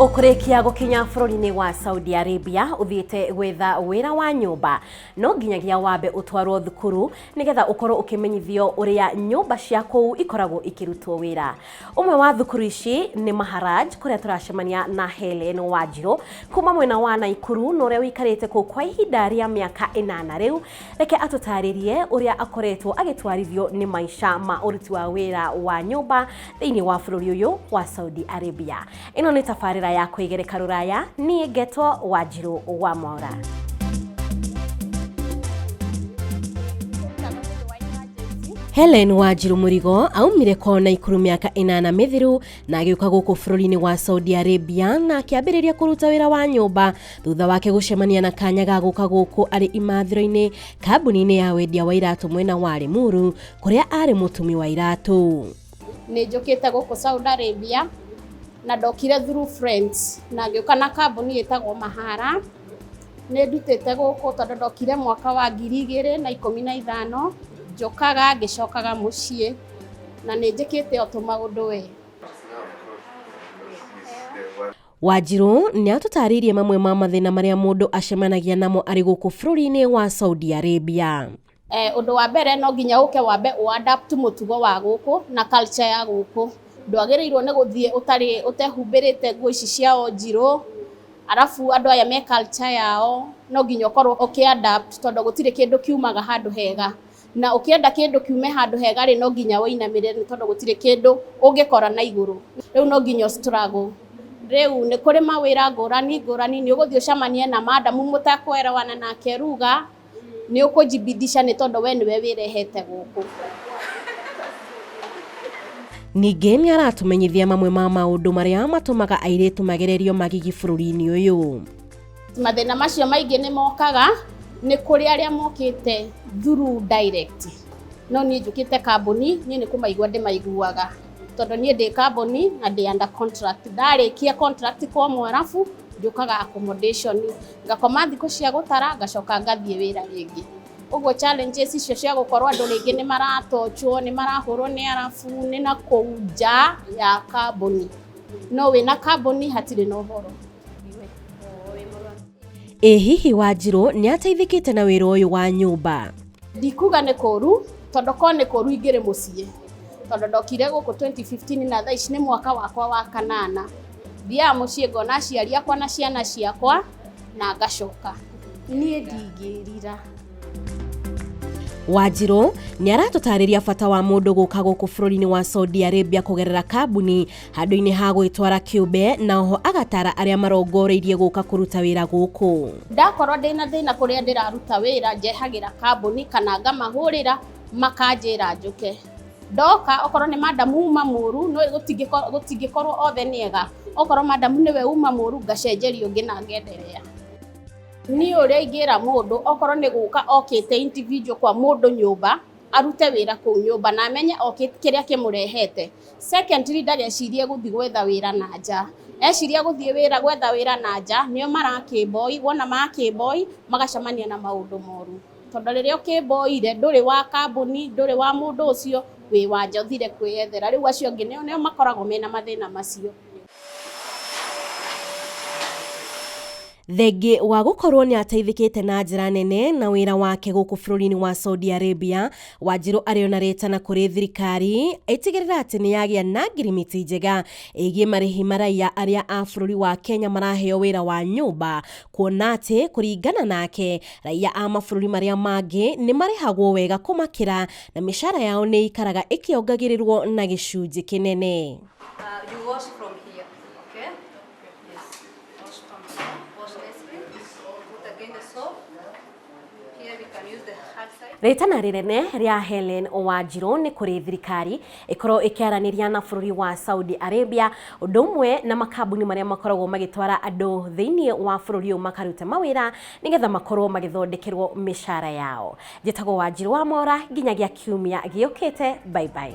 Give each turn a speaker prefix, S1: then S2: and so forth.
S1: Ũkũrĩkia gũkinya bũrũri-inĩ wa Saudi Arabia ũthiĩte gwetha wĩra wa nyũmba, no nginyagia wambe ũtwarwo thukuru nĩgetha ũkorwo ũkĩmenyithio ũrĩa nyũmba cia kũu ikoragwo ikĩrutwo wĩra. Ũmwe wa thukuru ici nĩ Maharaj kũrĩa tũracemania na Helen Wanjirũ kuma mwena wa Naikuru na ũrĩa ũikarĩte kũu kwa ihinda rĩa mĩaka ĩnana rĩu. Reke atũtarĩrie ũrĩa akoretwo agĩtwarithio nĩ maica ma ũruti wa wĩra wa nyũmba thĩinĩ wa bũrũri ũyũ wa Saudi Arabia. Ĩno nĩ tabarĩra ya kwĩgereka rũraya, niĩ ngetwo Wanjirũ wa Mwaura. Helen Wanjiru Mũrigo aumire kwao Naikuru mĩaka ĩnana mĩthiru na agĩũka gũkũ bũrũri-inĩ wa Saudi Arabia na akĩambĩrĩria kũruta wĩra wa nyũmba thutha wake gũcemania na kanya ga gũka gũkũ arĩ imathĩro-inĩ kambuni-inĩ ya wendia wa iratũ mwena wa Limuru kũrĩa arĩ mũtumi wa iratũ.
S2: Nĩ njũkĩte gũkũ Saudi Arabia na ndokire through friends na ngĩũka na kambuni ĩtagwo Mahara. Nĩ ndutĩte gũkũ tondũ ndokire mwaka wa 2015, njũkaga ngĩcokaga mũciĩ na nĩ njĩkĩte o tũmaũndũ we.
S1: Wanjirũ nĩ atũtarĩirie mamwe ma mathĩna marĩa mũndũ acemanagia namo arĩ gũkũ bũrũri-inĩ wa Saudi Arabia.
S2: Ũndũ wa mbere no nginya ũke wambe ũ adapt mũtugo wa gũkũ na culture ya gũkũ. Ndwagĩrĩirwo nĩ gũthiĩ ũtarĩ ũtehumbĩrĩte nguo ici ciao njirũ, arabu andũ aya me culture yao, no nginya ũkorwo ũkĩ adapt tondũ gũtirĩ kĩndũ kiumaga handũ hega. Na ũkĩenda kĩndũ kiume handũ hega rĩ, no nginya ũinamĩrĩre nĩ tondũ gũtirĩ kĩndũ ũngĩkora na igũrũ. Rĩu no nginya ũ struggle. Rĩu nĩ kũrĩ mawĩra ngũrani ngũrani, nĩ ũgũthiĩ ũcemanie na madam mũtekũerewana nake ruga, nĩ ũkũnjibidisha nĩ tondũ we nĩwe wĩrehete gũkũ.
S1: Ningĩ nĩ aratũmenyithia mamwe ma maũndũ marĩa matũmaga airĩtu magererio magigi bũrũri-inĩ ũyũ.
S2: Mathĩna macio maingĩ nĩ mokaga nĩ kũrĩ arĩa mokĩte through direct, no niĩ njũkĩte kambuni, niĩ nĩ kũmaigua ndĩmaiguaga tondũ niĩ ndĩ kambuni na ndĩ under contract. Ndarĩkia contract kwa Mwarabu njũkaga accommodation, ngakoma thikũ cia gũtara ngacoka ngathiĩ wĩra rĩngĩ. Ũguo challenges icio cia gũkorwo andũ rĩngĩ nĩ maratochwo, nĩ marahũrwo nĩ arabu, nĩ na kũu nja ya kambuni. No wĩna kambuni hatirĩ na ũhoro.
S1: Ĩ hihi Wanjirũ nĩ ateithĩkĩte na wĩra ũyũ wa nyũmba?
S2: Ndikuga nĩ kũru, tondũ korwo nĩ kũru ingĩrĩ mũciĩ. Tondũ ndokire gũkũ 2015 na thaa ici nĩ mwaka wakwa wa kanana. Thiaga mũciĩ ngona aciari akwa na ciana ciakwa na ngacoka. Niĩ ndingĩrira.
S1: Wanjirũ nĩ aratũtarĩria bata wa mũndũ gũka gũkũ bũrũri-inĩ wa Saudi Arabia kũgerera kambuni handũ-inĩ ha gwĩtwara kĩũmbe na oho agatara arĩa marongoreirie gũka kũruta wĩra gũkũ.
S2: Ndakorwo ndĩna thĩna kũrĩa ndĩraruta wĩra njehagĩra kambuni kana ngamahũrĩra makanjĩra njũke. Ndoka okorwo nĩ madam uma mũru, no gũtingĩkorwo othe nĩ ega, okorwo madam nĩwe uma mũru ngacenjerio ũngĩ na ngenderea. Niĩ ũrĩa ingĩra mũndũ okorwo nĩ gũka okĩte individual kwa mũndũ nyũmba, arute wĩra kũu nyũmba na amenye okĩte kĩrĩa kĩmũrehete. Secondly ndagecirie gũthiĩ gwetha wĩra na nja. Eciria gũthiĩ wĩra gwetha wĩra na nja, nĩo marakĩmboi, wona makĩmboi magacemania na maũndũ moru. Tondũ rĩrĩa ũkĩmboire ndũrĩ wa kambuni, ndũrĩ wa mũndũ ũcio, wĩ wa nja ũthire kwĩyethera. Rĩu acio angĩ nĩo makoragwo mena mathĩna macio.
S1: Thengi wa gũkorwo nĩ ateithĩkĩte na njĩra nene na wĩra wake gũkũ bũrũri-inĩ wa Saudi Arabia, Wanjirũ arĩ ona rĩtana kũrĩ thirikari ĩtigĩrĩre atĩ nĩ yagĩa na ngirimiti njega ĩgiĩ marĩhi ma raiya arĩa a bũrũri wa Kenya maraheo wĩra wa nyũmba, kuona atĩ kũringana nake raiya a mabũrũri marĩa mangĩ nĩ marĩhagwo wega kũmakĩra na mĩcara yao nĩ ĩikaraga ĩkĩongagĩrĩrwo na gĩcunjĩ kĩnene.
S3: You wash from here, okay? Yes. Wash from here. Wash nicely. Put again the soap. Here we can use the hard side.
S1: Rĩtana rĩnene rĩa Helen Wanjirũ nĩ kũrĩ thirikari ĩkorwo ĩkĩaranĩria na bũrũri wa Saudi Arabia ũndũ ũmwe na makambuni marĩa makoragwo magĩtwara andũ thĩinĩ wa bũrũri ũyũ makarute mawĩra nĩgetha makorwo magĩthondekerwo mĩcara yao. Njĩtagwo Wanjirũ wa Mora nginyagia kiumia gĩũkĩte, bye bye.